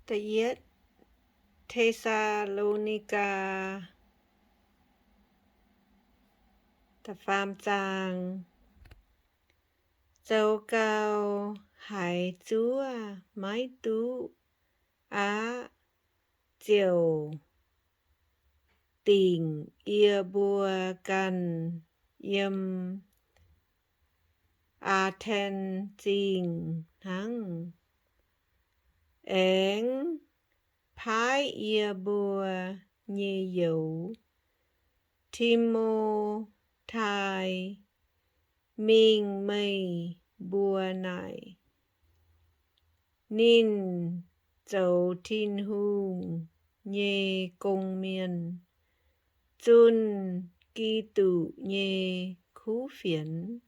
Da'yietv Te^saa^lo^ni^gaa, da'faam zaang. Zoux gau haiz zuov maiv duqv aqv, ziouc dingc yie mbuo ganh yiem Aa^ten Zingh hnangv, aengx paaiv yie mbuo nyei youz, Ti^mo^tai, mingh meih mbuo naaic. Ninh zoux Tin-Hungh nyei gong-mienh, zunh Giduc nyei kuv fienx,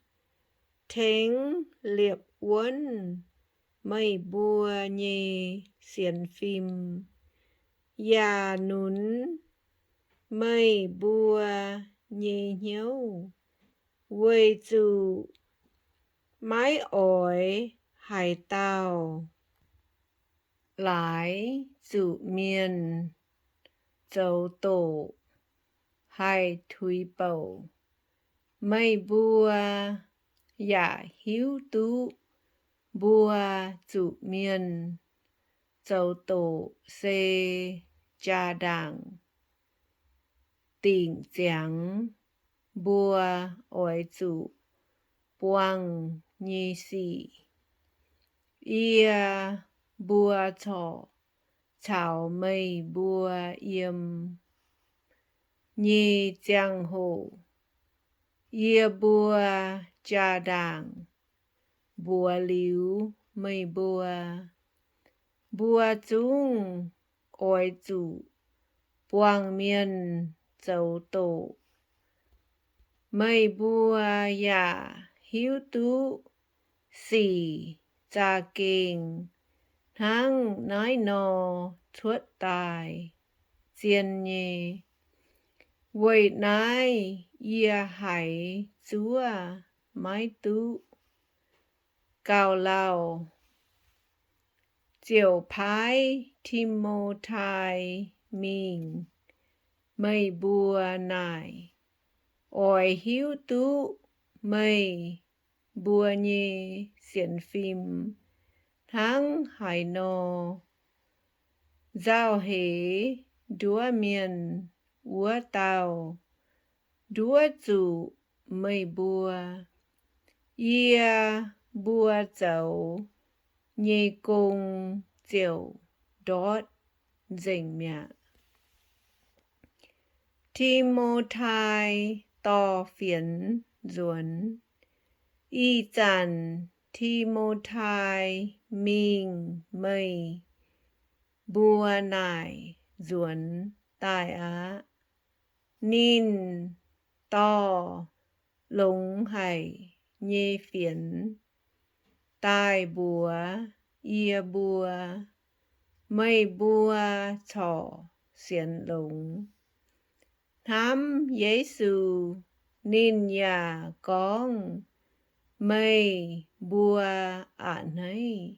tengx liepc wuonv meih mbuo nyei sienx fim, yaac nunz meih mbuo nyei hnyouv, weic zuqc maiv oix haaix dauh laaix zuqc mienh zoux doqc haih tuix bouc. Meih mbuo yaac hiuv duqv mbuo zuqc mienh zoux doqc se jaa-ndaangc dingc ziangx mbuo oix zuqc buangh nyei sic. Yie mbuo corc caux meih mbuo yiem nyei ziangh hoc, yie mbuo jaa-ndaangc mbuox liuz meih mbuo, mbuo zungv oix zuqc buangh mienh zoux doqc. Meih mbuo yaac hiuv duqv sic za'gengh hnangv naaiv nor cuotv daaih zien nyei. Weic naaiv yie haiz zuov maiv duqv gauh lauh, ziouc paaiv Ti^mo^tai mingh meih mbuo naaic, oix hiuv duqv meih mbuo nyei sienx fim hnangv haaix nor nzauh heix nduov mienh wuov dauh nduov zuqc meih mbuo. Yie mbuo zoux nyei gong ziouc ndortv nzengc mi'aqv. Ti^mo^tai dorh fienx nzuonx. Ih zanc Ti^mo^tai mingh meih mbuo naaic nzuonx daaih aqv. Ninh dorh longx haic nyei fienx daaih mbuox yie mbuo, meih mbuo corc sienx longx. Hnamv Yesu, ninh yaac gorngv, meih mbuo a'hneiv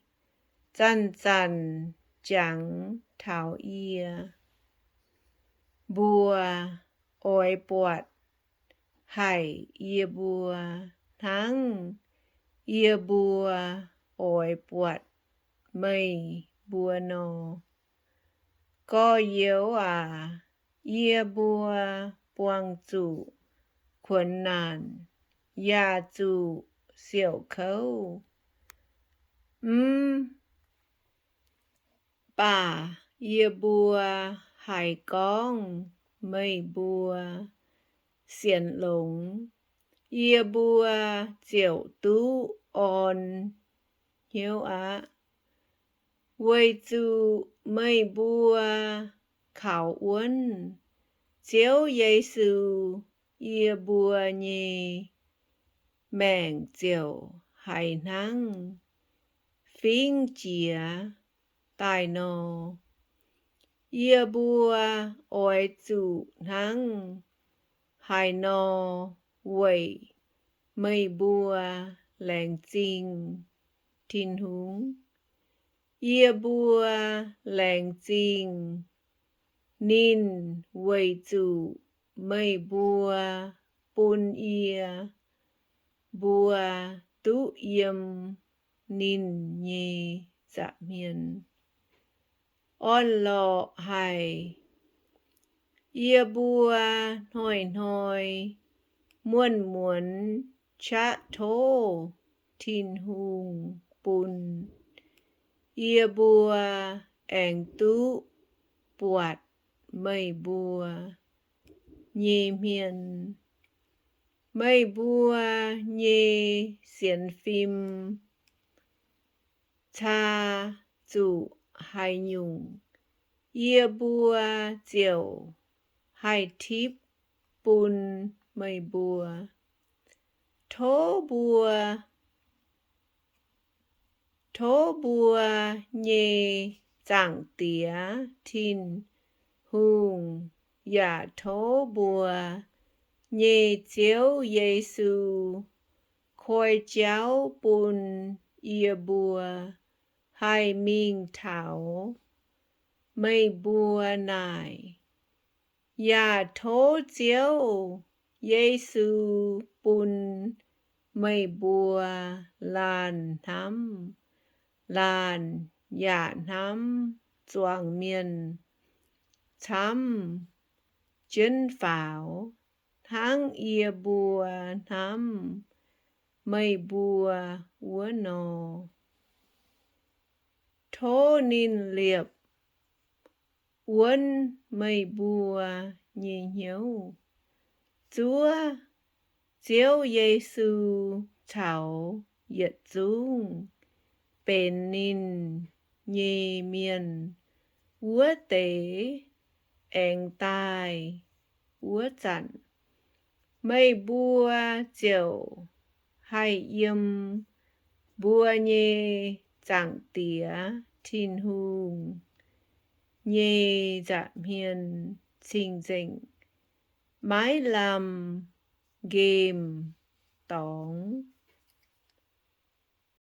zanc-zanc jangx taux yie mbuo oix buatc haic yie mbuo hnangv yie mbuo oix buatc meih mbuo nor. Gorx-youz aac, yie mbuo buangh zuqc kuonx naanc yaac zuqc siouc kouv, mv baac yie mbuo haiz gorngv meih mbuo sienx longx, yie mbuo ziouc duqv orn hnyouv aqv. Weic zuqc meih mbuo kaux wuonv Ziouv Yesu, yie mbuo nyei maengc ziouc haiz hnangv fingx jiex daaih nor. Yie mbuo oix zuqc hnangv haaix nor weic meih mbuo laengz zingh Tin-Hungh? Yie mbuo laengz zingh ninh weic zuqc meih mbuo bun yie mbuo duqv yiem ninh nyei nza'hmien orn-lorqc haic. Yie mbuo hnoi-hnoi muonz-muonz qaqv tov Tin-Hungh bun yie mbuo aengx duqv buatc meih mbuo nyei hmien. Meih mbuo nyei sienx fim caa zuqc haaix nyungc, yie mbuo ziouc haih tipv bun meih mbuo. Tov mbuo, tov mbuo nyei Zaangc Diex Tin-Hungh yaac tov mbuo nyei Ziouv Yesu koi jauv bun yie mbuo haih mingh taux meih mbuo naaic. Yaac tov Ziouv Yesu bun meih mbuo laanh hnamv laanh yaac hnamv zuangx mienh camv jienv faaux, hnangv yie mbuo hnamv meih mbuo wuov nor. Tov ninh liepc wuonv meih mbuo nyei hnyouv. Zuov Ziouv Yesu caux yietc zungv benx ninh nyei mienh wuov deix aengx daaih wuov zanc, meih mbuo ziouc haih yiem mbuo nyei Zaangc Diex Tin-Hungh nyei nza'hmien cing-nzengc, maiv lamh nqemh dorngx.